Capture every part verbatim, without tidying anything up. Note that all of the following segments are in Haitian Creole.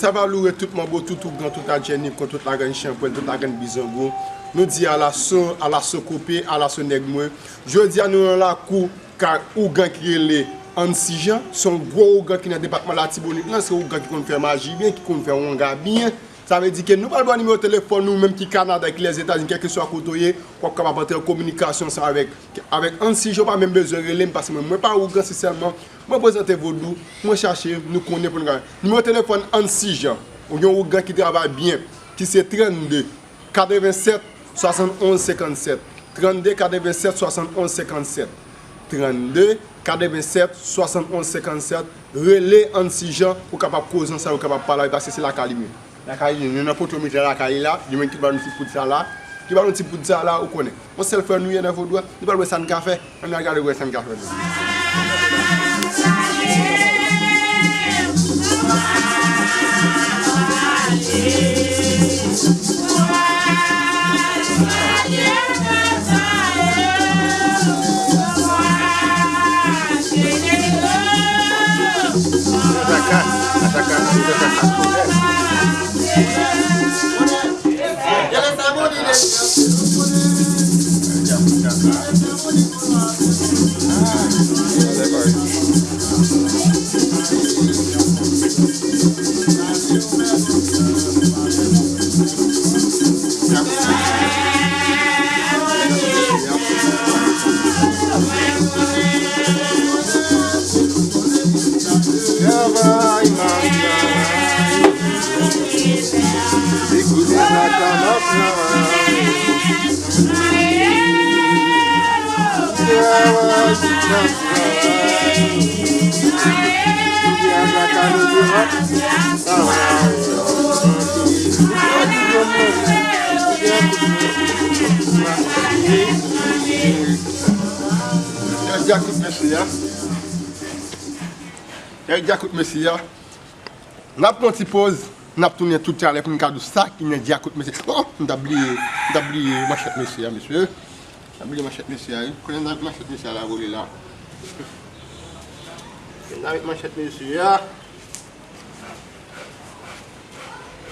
Sa va loure tout manbo, tout ougan, tout adjènik, kon tout lagrenn chanpwèl, tout lagrenn bizango. Nou di alaso, alaso kope, alaso nèg mwen. Jodi a nou nan lakou kay ougan ki rele Annsijan. Se yon gwo ougan ki nan depatman Latibonit lan, se ougan ki konn fè maji byen, ki konn fè wanga byen. Sa vle di ke nou pral ba w nimewo telefòn nou, menm ki Kanada, ki Lèzetazini, kèlkeswa kote w ye, w ap kapab antre an kominikasyon ansanm avèk, avèk Annsijan, w pa menm bezwen rele m, paske mwen, mwen pa ougan, se sèlman mwen prezante vodou, mwen chache, nou konnen pou nou ka. Nimewo telefòn Annsijan, ou gen yon ougan ki travay byen, ki se trannde, katrevennsèt, swasannonz, senkannsèt. Trannde, katrevennsèt, swasannonz, senkannsèt. Trannde, katrevennsèt, swasannonz, senkannsèt. Rele Annsijan, ou kapab koze ansanm, ou kapab pale avè l, paske se lakay li menm. Lakay li, nou nan poto mitan lakay li la, li menm ki ba nou ti poud sa la, ki ba nou ti poud sa la, ou konnen. Yon sèl frè nou ye nan vodou a, nou pral wè sa n ka fè. Ann al gade wè sa n ka fè nou. Ataka, ataka, ataka. Travay m ap travay. Se kouzen Zaka m ap travay. Travay m ap travay. Kouzen Zaka nou di m ap travay. Djak tout mesye a. Djak tout mesye a. N ap pran ti poz, n ap tounen toutalè pou n ka di w sa ki nan djakout mesye. Oh, m t ap bliye, m t ap bliye manchèt mesye a, mesye. M t ap bliye manchèt mesye a, wi. Konnen n ap manchèt mesye a la vole la. Konnen n ap manchèt mesye a.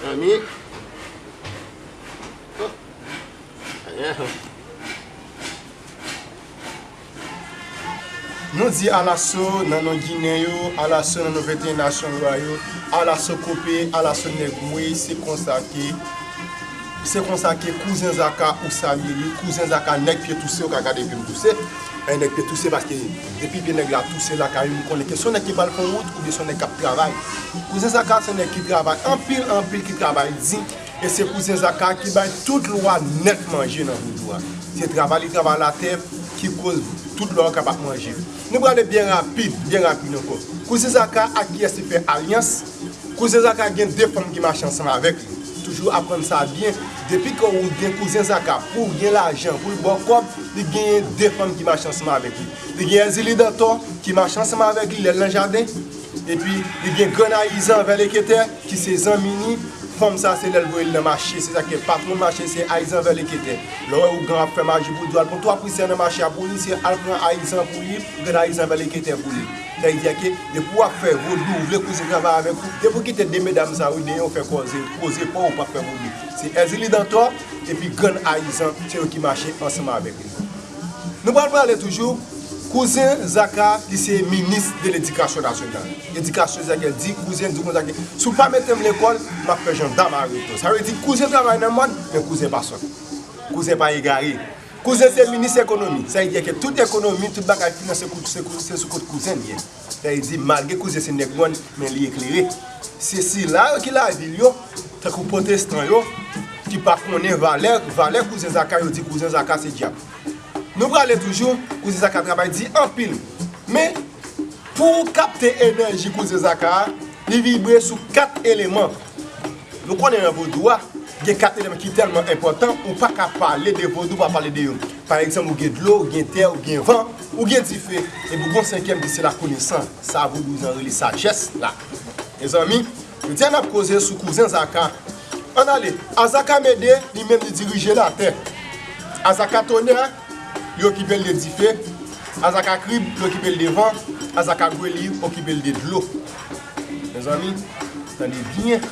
Zanmi. Oh. Ayen. Nou di alaso nan non Ginen yo, alaso nan non venteyen nasyon lwa yo, alaso kope, alaso nèg mwe, se konsa ke, se konsa ke kouzen Zaka ou salye li, kouzen Zaka nèg pye touse, ou ka gade pye m touse, e nèg pye touse paske depi pye nèg la touse lakay ou, m konnen ke se yon nèg ki pral fè yon wout oubyen se yon nèg k ap travay. Kouzen Zaka se yon nèg ki travay anpil, anpil, ki travay di, E se kouzen Zaka ki bay tout lwa nèt manje nan vodou a. Se travay li travay latè ki koz tout lwa yo kapab manje. Nou prale byen rapid, byen rapid ankò. Kouzen Zaka ak kiyès li fè alyans? Kouzen Zaka gen de fanm ki mache ansanm avèk li. Toujou aprann sa byen. Depi ke ou gen kouzen Zaka, pou w gen lajan, pou l ba w kòb, li genyen de fanm ki mache ansanm avèk li. Li gen Èzili Dantò ki mache ansanm avèk li lè l nan jaden. Epi, li gen Grann Ayizan Vèleketè, ki se zanmi li. Fanm sa, se lè l voye l nan mache. Se sa k fè patwon mache, se Ayizan Vèleketè. Lè w wè ougan ap fè maji pou li, di w al pran twa prisè nan mache a pou li, se al pran Ayizan pou li, Grann Ayizan Vèleketè pou li. Sa vle di ke, depi w ap fè vodou, ou vle kouzen travay avèk ou, depi w kite de medam sa yo, deyen w fè koze, koze pa w, ou p ap fè vodou. Se Èzili Dantò, epi Grann Ayizan, se yo ki mache ansanm avèk li. Nou pral prale toujou. Kouzen Zaka, li se minis de ledikasyon nasyonal. Edikasyon, sa ke di, kouzen di konsa ke, si w pa mete m lekòl, m ap fè jandam arete w. Sa vle di, kouzen travay nan mòn, men kouzen pa sòt. Kouzen pa egare. Kouzen se minis ekonomi. Sa vle di ke tout ekonomi, tout bagay finanse kou-, se kou-, se sou kont kouzen l ye. Sa vle di, malgre kouzen se nèg mòn, men li eklere. Se sila yo ki lavil yo, tankou pwotestan yo, ki pa konnen valè, valè kouzen Zaka, yo di kouzen Zaka se dyab. Nou prale toujou, kouzen Zaka travay di anpil. Men, pou w kapte enèji kouzen Zaka a, li vibre sou kat eleman. Nou konnen nan vodou a, gen kat eleman ki tèlman enpòtan, ou pa ka pale de vodou, pa pale de yo. Pa egzanp, ou gen dlo, ou gen tè, ou gen van, ou gen dife, epi ou gen yon senkyèm ki se lakonesans. Sa vodouyizan rele sajès la. Mezanmi, jodi a n ap koze sou kouzen Zaka. Ann ale, Azaka Mede, li menm li dirije latè. Azaka Tonè, li okipe l de dife. Azaka Krib, li okipe l de van. Azaka Gweli, okipe l de dlo. Mezanmi, tande byen.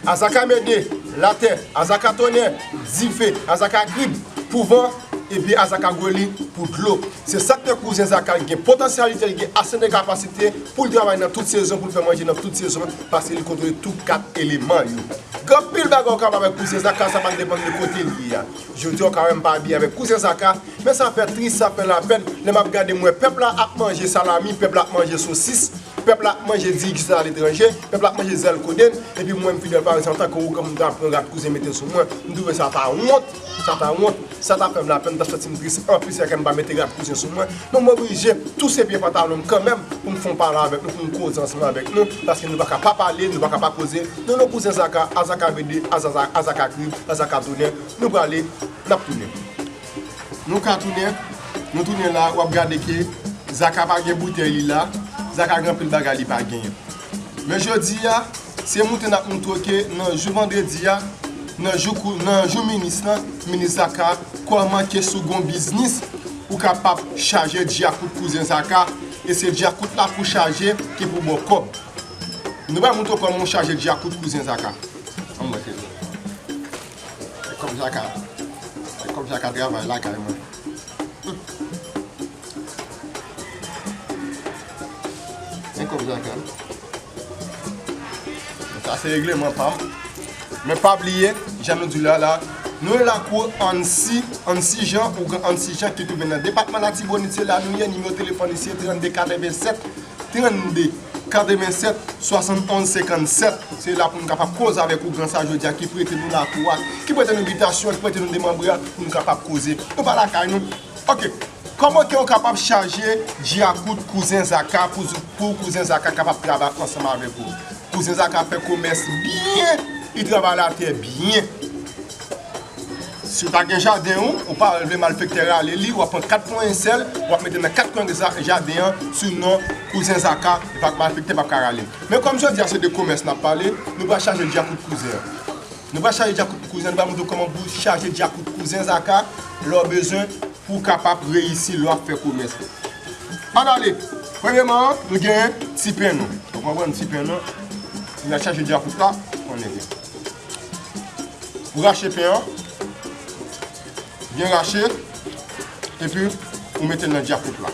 Azaka Mede, latè, azaka tonnè, dife, azaka krib, pou van, epi azaka gweli, pou dlo. Se sa k fè kouzen Zaka gen potansyalite, li gen ase de kapasite pou l travay nan tout sezon, pou l fè manje nan tout sezon, paske li kontwole tout kat eleman yo. Gen anpil bagay w kapab avèk kouzen Zaka, sa pa depann de kote l ye a. Jodi a, w ka wè m pa abiye avèk kouzen Zaka, men sa fè tris, sa fè lapèn, lè m ap gade, m wè pèp la ap manje salami, pèp la ap manje sosis, pèp la ap manje diri ki sot aletranje, pèp la ap manje zèl kodenn, epi mwen, m fidèl Parizyen, antanke ougan, m ta pran rad kouzen mete sou mwen, m twouve sa ta wont, sa ta wont, sa ta fè m lapèn, m ta santi m tris anpil si se ke m pa mete rad kouzen sou mwen, men m oblije touse pye pantalon m kanmenm pou m fè yon pale avèk nou, pou m koze ansanm avèk nou, paske nou pa ka pa pale, nou pa ka pa koze, non, non, kouzen Zaka, azaka vede, azaza, azaka krib, azaka tonnè, nou prale, n ap tounen. Nou ka tounen, nou tounen la, w ap gade ke Zaka pa gen boutèy li la, Zaka gen anpil bagay li pa genyen. Men jodi a, se moute n ap moutre w ke nan jou vandredi a, nan jou kou, nan jou minis lan, minis Zaka, kòman ke si w gon biznis, ou kapab chaje dyakout kouzen Zaka, e se dyakout la pou chaje ki pou ba w kòb. Nou va moutre w kòman w chaje dyakout kouzen Zaka. Ann wè se. E kòb Zaka. E kòb Zaka travay lakay mwen. E kòb Zaka. Sa se regleman pa m. Men pa bliye, jan nou di la la, nou lakou Ansi, Ansi Jan, ougan Ansi Jan ki twouve nan depatman Latibonit, se la nou ye, nimewo telefòn li se trannde katrevennsèt, trannde katrevennsèt, swasannonz senkannsèt. Se la pou nou kapab koze avèk ougan sa jodi a ki prete nou lakou a, ki prete nou bitasyon, ki prete nou demanbre a, pou nou kapab koze. Nou pa lakay nou. Oke. Kòman ke w kapab chaje dyakout kouzen Zaka pou, pou kouzen Zaka kapab travay ansanm avèk ou? Kouzen Zaka fè komès byen, li travay latè byen. Si w ta gen jaden ou, ou pa vle malfektè rale li, w ap pran kat pwen sèl, w ap mete nan kat kwen za-, jaden an sou non kouzen Zaka, li pa, malfektè p ap ka rale l. Men kòm jodi a se de komès n ap pale, nou pral chaje dyakout kouzen an. Nou pral chaje dyakout kouzen an, nou pral montre w kòman pou chaje dyakout kouzen Zaka, lè w bezwen pou w kapab reyisi lè w ap fè komès. Ann ale. Premyeman, nou gen ti pen nou. Donk, w ap pran ti pen nou. Nou al chaje dyakout la. Konnen byen. Ou rache pen an. Byen rache. Epi, ou mete l nan dyakout la.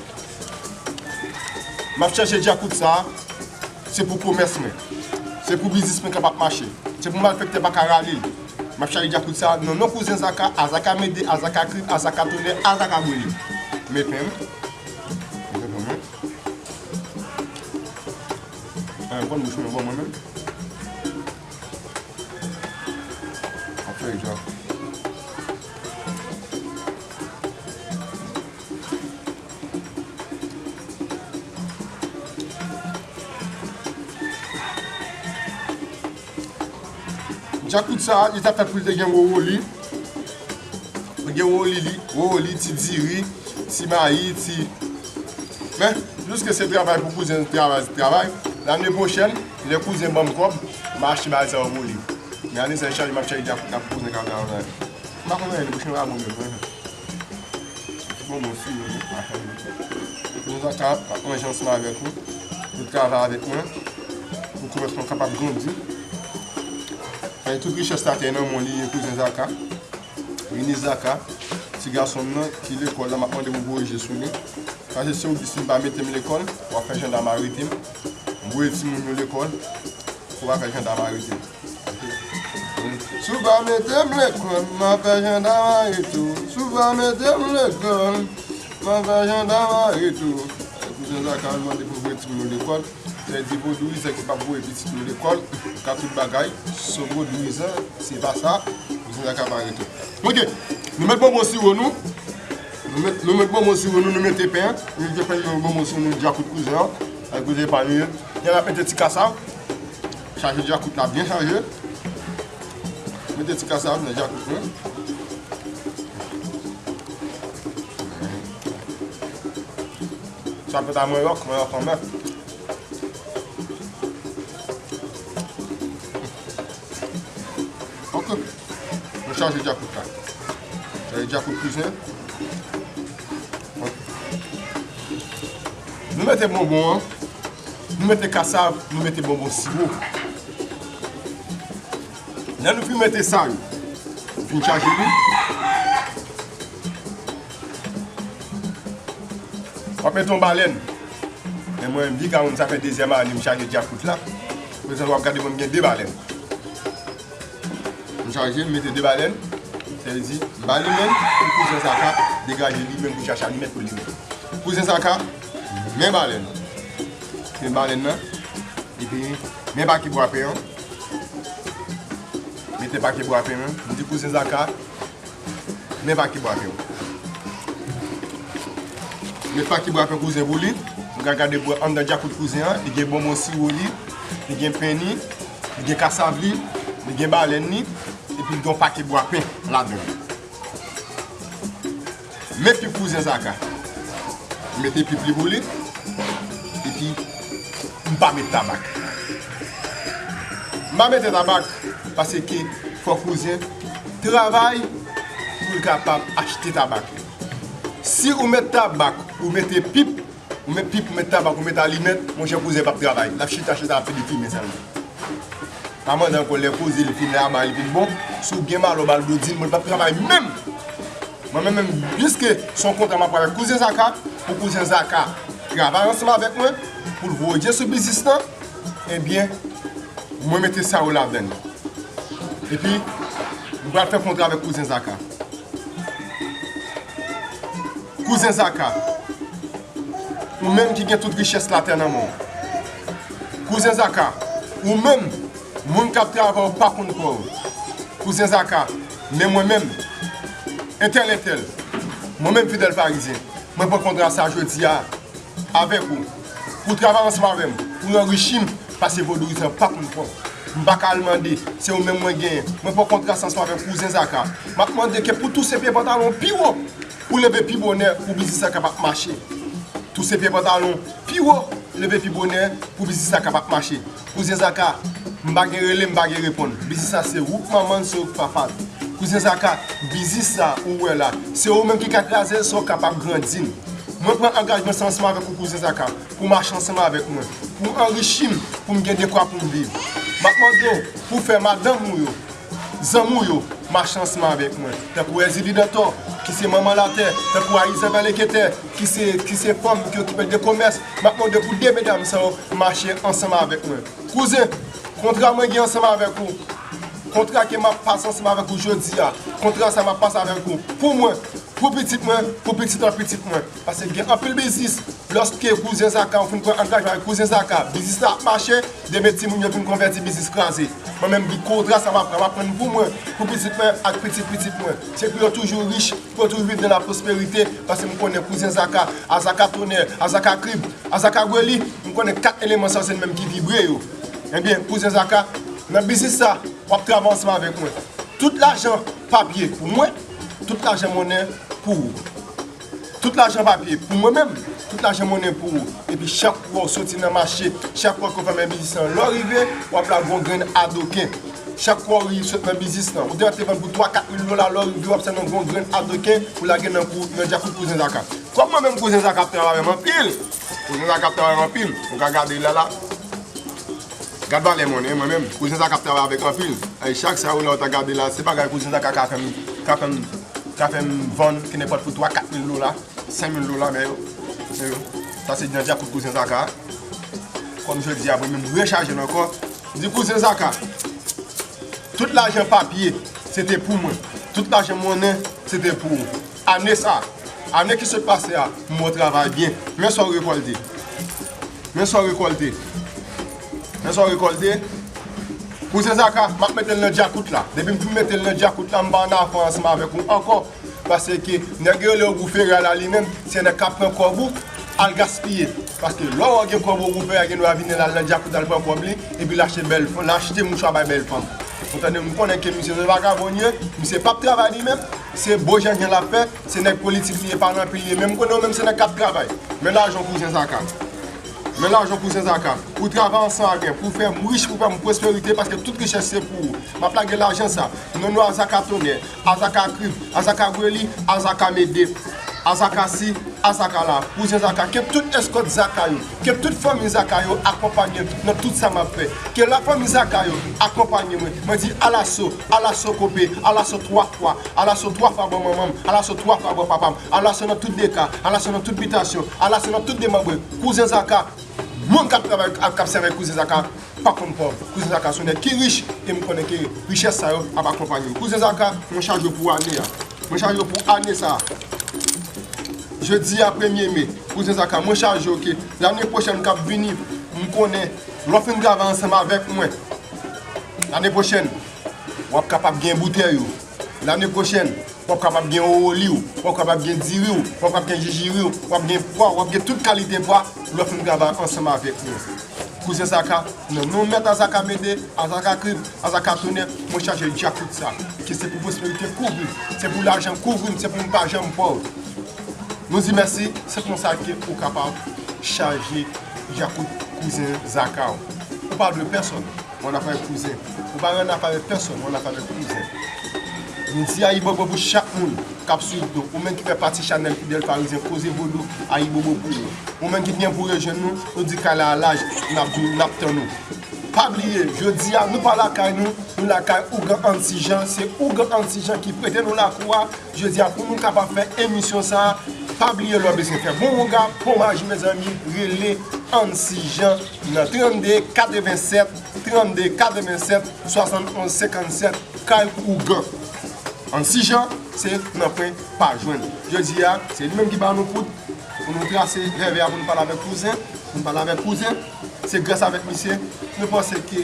M ap chaje dyakout sa a. Se pou komès mwen. Se pou biznis mwen kapab mache. Se pou malfektè pa ka rale l. M ap chaje dyakout sa a nan non kouzen Zaka, Azaka Mede, Azaka Krib, Azaka Tonnè, Azaka Gweli. Men pen m. Men pen mwen. An, konn bouch mwen bon mwen menm. Ap fè dyakout. Dyakout sa a, li ta fèt pou li te gen wowoli. Li gen wowoli, li, wowoli, ti diri, ti mayi, ti. Men, piske se travay pou kouzen travay, travay, lane pwochèn, lè kouzen ban m kòb, m a achte bagay sa yo pou li. Men ane sa, chale, m ap chaje dyakout la pou kouzen ka travay. M pa konn anyen, bouch mwen pa bon menm, men. Ti bonbon siwo nou, machann nou. Kouzen Zaka ap manje ansanm avèk nou. Vin travay avèk mwen. Pou komès mwen kapab grandi. Paske tout richès latè nan men w li ye, kouzen Zaka. Minis Zaka. Ti gason m nan ki lekòl la, m ap mande pou korije sou li. Paske si w di si m pa mete m lekòl, w ap fè jandam arete m. M voye timoun yo lekòl, ou pa fè jandam arete m. Si w pa mete m lekòl, m a fè jandam arete w. Si w pa mete m lekòl, m a fè jandam arete w. Kouzen Zaka al mande pou voye timoun yo lekòl. Sa vle di vodouyizan ki p ap voye pitit yo lekòl, ka tout bagay, se vodouyizan, se pa sa, kouzen Zaka pa arete w. Oke, nou met bonbon siwo nou. Nou met, nou met bonbon siwo nou, nou mete pen. Nou mete pen, nou bonbon siwo nou, dyakout kouzen an. Ak kouzen pa nou ye. Epi n ap mete ti kasav. Chaje dyakout la, byen chaje. Mete ti kasav nan dyakout nou. Sa fèt a Manyòk, Manyòk anmè. Ok. Nou chaje dyakout la. Chaje dyakout kouzen. Ok. Nou mete bonbon an. Nou mete kasav, nou mete bonbon siwo. Lè nou fin mete sa yo, nou fin chaje li, w ap mete yon balèn. Men mwen, m di Kawoun, sa fè dezyèm ane m chaje djakout la. Prezan w ap gade mwen, m gen de balèn. M chaje, m mete de balèn. Sa vle di, m ba li men, pou kouzen Zaka degaje li men pou chache alimèt pou li men. Kouzen Zaka, men balèn. Men balèn nan. Epi, men pake bwapen an. Mete pake bwapen an. M di kouzen Zaka, men pake bwapen an. Men pake bwapen kouzen pou li. M ka gade bwa anndan djakout kouzen an. Li gen bonbon siwo li. Li gen pen li. Li gen kasav li. Li gen balèn li. Epi li gen yon pake bwapen ladan l. Men pip kouzen Zaka. M mete pip li pou li. Epi, m pa met tabak. M pa mete tabak paske fò kouzen travay pou l kapab achte tabak li. Si ou met tabak, ou mete pip, ou met pip, ou met tabak, ou met alimèt, monchè, kouzen p ap travay. L ap chita, chita, ap fè de fimen sèlman. Pa mande ankò, lè koze li fin laba, li fin bon. Si w gen malè, w ba l dodin, bon, li p ap travay menm. Mwen menm, menm, piske se yon kontra m ap fè avèk kouzen Zaka, pou kouzen Zaka travay ansanm avèk mwen, pou l voye je sou biznis lan, ebyen, mwen mete sa yo ladan li. Epi, m pral fè kontra avèk kouzen Zaka. Kouzen Zaka, ou menm ki gen tout richès latè nan men w. Kouzen Zaka, ou menm, moun k ap travay ou pa konn kò w. Kouzen Zaka, men mwen menm, entèl, entèl, mwen menm Fidèl Parizyen, mwen pran kontra sa jodi a avèk ou, pou w travay ansanm avè m, pou w anrichi m, paske vodouyizan pa konn kò w. M pa ka al mande, se ou menm mwen genyen. Mwen pran kontra sa ansanm avèk kouzen Zaka. M ap mande ke pou w touse pye pantalon pi wo, pou w leve pi bonè, pou biznis la kapab mache. Touse pye pantalon pi wo, leve pi bonè, pou biznis la kapab mache. Kouzen Zaka, m pa gen rele, m pa gen reponn. Biznis la se ou k manman l, se ou k papa l. Kouzen Zaka, biznis sa ou wè la, se ou menm ki ka kraze l san w kapab grandi l. Mwen pran angajman sa ansanm avèk ou, kouzen Zaka, pou w mache ansanm avèk mwen, pou w anrichi m, pou m gen dekwa pou m viv. M ap mande w pou w fè madanm ou yo, zanmi w yo, mache ansanm avèk mwen. Tankou Èzili Dantò, ki se manman latè, tankou Ayizan Pè Leketè, ki se, ki se fanm ki okipe de komès. M ap mande w pou de medam sa yo mache ansanm avèk mwen. Kouzen, kontra mwen gen ansanm avèk ou, kontra ke m ap pase ansanm avèk ou jodi a, kontra sa m ap pase avèk ou, pou mwen, pou pitit mwen, pou pitit an pitit mwen. Paske gen anpil biznis, lòske kouzen Zaka, ou fin pran angajman avèk kouzen Zaka, biznis la ap mache, demen timoun yo vin konvèti biznis kraze. Mwen menm, kontra sa m ap pran, m ap pran l pou mwen, pou pitit mwen ak pitit pitit mwen. Se pou yo toujou rich, pou yo toujou viv nan la pwosperite, paske m konnen kouzen Zaka, a Zaka Tonè, a Zaka Krib, a Zaka Gweli, m konnen kat eleman sa yo se li menm ki vibre yo. Ebyen, kouzen Zaka, nan biznis sa, w ap travay ansanm avèk mwen. Tout lajan papye pou mwen, tout lajan monnen pou ou. Tout lajan papye pou mwen menm, tout lajan monnen pou ou. Epi chak fwa w soti nan mache, chak fwa ke w fèmen biznis lan, lè w rive, w ap lage yon grenn adoken. Chak fwa w sot nan biznis lan, ou te, te vann pou twa kat mil dola, lè w rive, w ap sèlman gen yon grenn adoken pou lage nan kou, nan djakout kouzen Zaka. Kòm mwen menm kouzen Zaka ap travay avè m anpil, kouzen Zaka ap travay avè m anpil, ou ka gade la la. Gad valè monnen mwen menm. Kouzen Zaka ap travay avèk anpil. Ay, chak sa ou la ou ta gade la, se bagay kouzen Zaka ka fè m, ka fè m, ka fè m vann kenenpòt pou twa, kat mil dola, senk mil dola, men yo, men yo. Sa se nan djakout kouzen Zaka. Kòm jodi a, mwen menm rechaje l ankò. M di kouzen Zaka, tout lajan papye, se te pou mwen. Tout lajan monnen, se te pou ou. Ane sa, ane ki sot pase a, m wè w travay byen. Men sa w rekòlte. Men sa w rekòlte. Men sa w rekòlte. Kouzen Zaka, m ap mete l nan djakout la. Depi m fin mete l nan djakout la, m pa ann afè ansanm avèk ou ankò. Paske nèg yo rele yo Gou Fere a la li menm, se nèg k ap pran kòb ou, al gaspiye. Paske lè w gen kòb ou, Gou Fere a gen dwa vin al nan djakout, al pran kòb li, epi l achte bèl, l achte mouchwa bay bèl fanm. Ou tande, m konnen ke misye se vagabon li ye, misye p ap travay li menm, se bo jènjan l ap fè, se nèg politik li ye, pa nan pil li ye, men m konnen w menm se nèg k ap travay. Men lajan w kouzen Zaka. Men lajan w kouzen Zaka. Pou w travay ansanm avè m, pou w fè m rich, pou w fè m pwosperite, paske tout richès se pou ou. M ap lage lajan sa. Non nou a Zaka Tonè, a Zaka Krib, a Zaka Gweli, a Zaka Mede, a Zaka Si, a Zaka la, kouzen Zaka, ke tout eskòt Zaka yo, ke tout fanmi Zaka yo akonpanye m nan tout sa m ap fè. Ke lafanmi Zaka yo akonpanye mwen. Mwen di alaso, alaso kope, alaso twa fwa, alaso twa fwa bò manman m, alaso twa fwa bò papa m, alaso nan tout deka, alaso nan tout bitasyon, alaso nan tout demanbre. Kouzen Zaka, moun k ap travay, k ap sèvi avèk kouzen Zaka, pa konn pòv. Kouzen Zaka se yon nèg ki rich, e m konnen ke richès sa yo ap akonpanye m. Kouzen Zaka, mwen chaje w pou ane a. Mwen chaje w pou ane sa a. Jodi a premye me, kouzen Zaka, mwen chaje w ke lane pwochèn k ap vini, m konnen lè w fin travay ansanm avèk mwen, lane pwochèn, w ap kapab gen boutèy ou. Lane pwochèn, w ap kapab gen owoli w, w ap kapab gen diri w, w ap kapab gen jijiri w, w ap gen pwa, w ap gen tout kalite pwa lè w fin travay ansanm avèk nou. Kouzen Zaka, nan non mèt a Zaka Mede, a Zaka Krib, a Zaka Tonè, mwen chaje djakout sa. Ke se pou pwosperite kouvri m, se pou lajan kouvri m, se pou m pa janm pòv. Nou di mèsi, se konsa ke ou kapab chaje djakout kouzen Zaka w. Ou pa dwe pèsonn. Ou annafè avèk kouzen. Ou pa annafè avèk pèsonn, ou annafè avèk kouzen. Nou di ayibobo pou chak moun k ap swiv nou. Ou menm ki fè pati chanèl Fidèl Farizyen Koze Vodou, ayibobo pou ou. Ou menm ki gen pou rejwenn nou, nou di kay la laj, n ap di w, n ap tann ou. Pa bliye, jodi a, nou pa lakay nou, nou lakay Ougan Ann Sijan, se Ougan Ann Sijan ki prete nou lakou a, jodi a, pou nou kapab fè emisyon sa a, pa bliye lè w bezwen fè bon wouga, bon maji, mezanmi, rele Ann Sijan nan trannde katrevensèt, trannde katrevensèt, swasann onz senkannsèt, kay Ougan. Ann Sijan, se nanpwen pa jwenn. Jodi a, se li menm ki ba nou poud pou nou trase vèvè a pou nou pale avèk kouzen, pou nou pale avèk kouzen. Se gras avèk misye, nou panse ke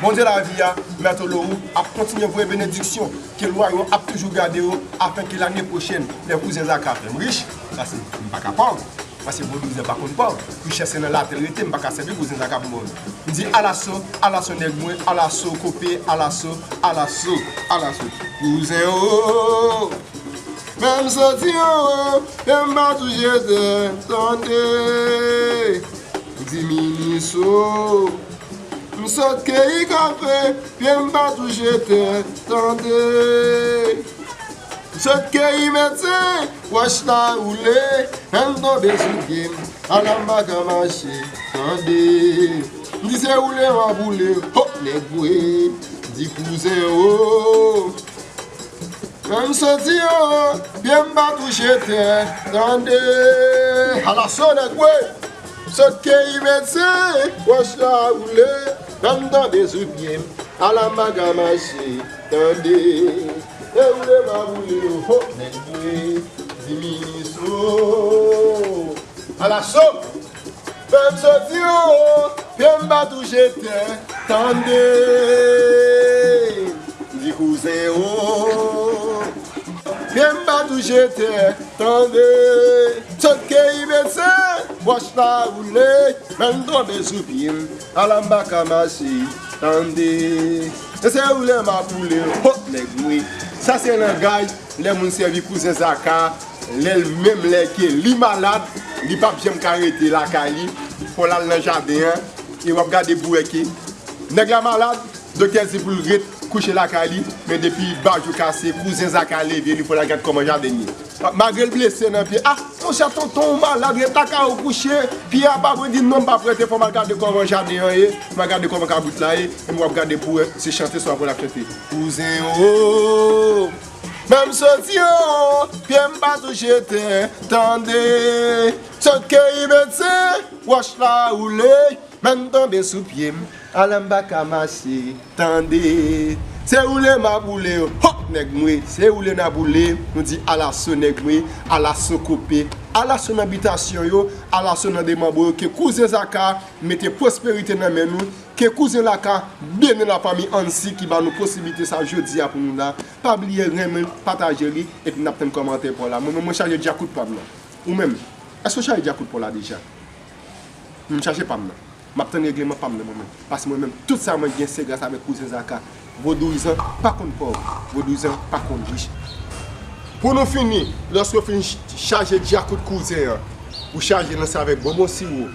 Bondye lavi a, Mèt Olowo, ap kontinye voye benediksyon, ke lwa yo ap toujou gade yo, afenke lane pwochèn, lè kouzen Zaka fè m rich, paske m pa ka pòv, paske vodouyizan pa konn pòv, richès se nan latè l rete, m pa ka sèvi kouzen Zaka pou m pòv. M di alaso, alaso nèg mwen, alaso kope, alaso, alaso, alaso. Kouzen o, menm soti anwo, menm pa touche tè, tande. Di minis o, m sot keyi kafe, pye m pa touche tè, tande. M sot keyi medsen, wòch la woule, men m tonbe sou pye m, ala m pa ka mache, tande. M di se woule m ap woule, ho, nèg mwen, di kouzen o. Men m soti anwo, pye m pa touche tè, tande. Alaso nèg mwen, sot keyi medsen, wòch la woule, men m tonbe sou pye m, ala m pa ka mache, tande. E woule m ap woule, ho, nèg mwen, di minis o. Alaso, fè m soti anwo, pye m pa touche tè, tande. Di kouzen o, pye m pa touche tè, tande. Sot keyi medsen, wòch la woule, men m tonbe sou pye m, ala m pa ka mache, tande. E se woule m ap woule, ho, nèg mwen. Sa se langaj lè moun sèvi kouzen Zaka, lè l menm lè ke li malad, li p ap janm ka rete lakay li, fò l al nan jaden an, e w ap gade pou wè ke nèg la malad, doktè di pou l ret kouche lakay li, men depi bajou kase, kouzen Zaka leve, li fò l al gad kòman jaden ye. Malgre l blese nan pye, a, monchè tonton ou malad, ret lakay ou kouche, pye a pa bon, di non, m p ap rete, fò m al gade kòman jaden an ye, m al gade kòman kabrit la ye, epi w ap gade pou wè se chante sa w ap chante. Kouzen o, men m soti anwo, pye m pa touche tè, tande. Sot keyi medsen, wòch la woule, men m tonbe sou pye m, ala m pa ka mache, tande. Se woule m ap woule, ho, nèg mwen, se woule n ap woule. Nou di alaso nèg mwen, alaso kope, alaso nan bitasyon yo, alaso nan demanbre yo, ke kouzen Zaka mete pwosperite nan men nou, ke kouzen Zaka beni lafanmi Ansi ki ba nou posiblite sa jodi a pou nou la. Pa bliye renmen l, pataje li, epi n ap tann kòmantè pa w la. Mwen menm, mwen chaje djakout pa m nan. Ou menm, èske w chaje djakout pa w la deja? Mwen, m chaje pa m nan. M ap tann regleman pa m nan mwen menm. Paske mwen menm, tout sa mwen gen, se gras avèk kouzen Zaka. Vodouyizan pa konn pòv, vodouyizan pa konn rich. Pou nou fini, lòske w fin ch-, chaje djakout kouzen an, ou chaje nan sa avèk bonbon siwo,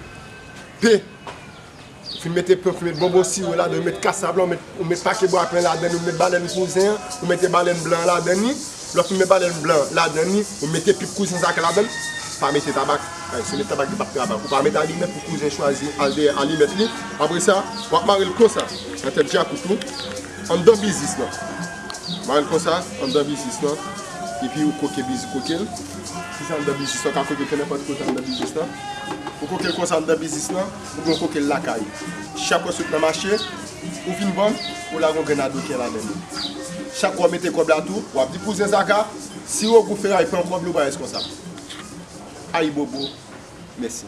pe, ou fin mete pe, ou fin met bonbon siwo ladan, ou met kasab la, ou met, ou met pake bwa pen ladan, ou met balèn kouzen an, ou mete balèn blan ladan li. Lè w fin met balèn blan ladan li, ou mete pip kouzen Zaka ladan li. Pa mete tabak. Ay, si w met tabak, li p ap travay. Ou pa met alimèt pou kouzen chwazi al dèyè alimèt li. Apre sa, w ap mare l konsa, nan tèt djakout ou, anndan biznis lan. Mare l konsa, anndan biznis lan. Epi ou koke biznis, koke l. Si se anndan biznis lan, ou ka koke l nenpòt kote anndan biznis lan. Ou koke l konsa anndan biznis lan, oubyen ou koke l lakay ou. Chak w sot nan mache, ou fin vann, ou lage yon grenn adoken ladan l. Chak w mete kòb la tou, w ap di kouzen Zaka, si w gou feray pran kòb li, ou pa responsab. Ayibobo, mèsi.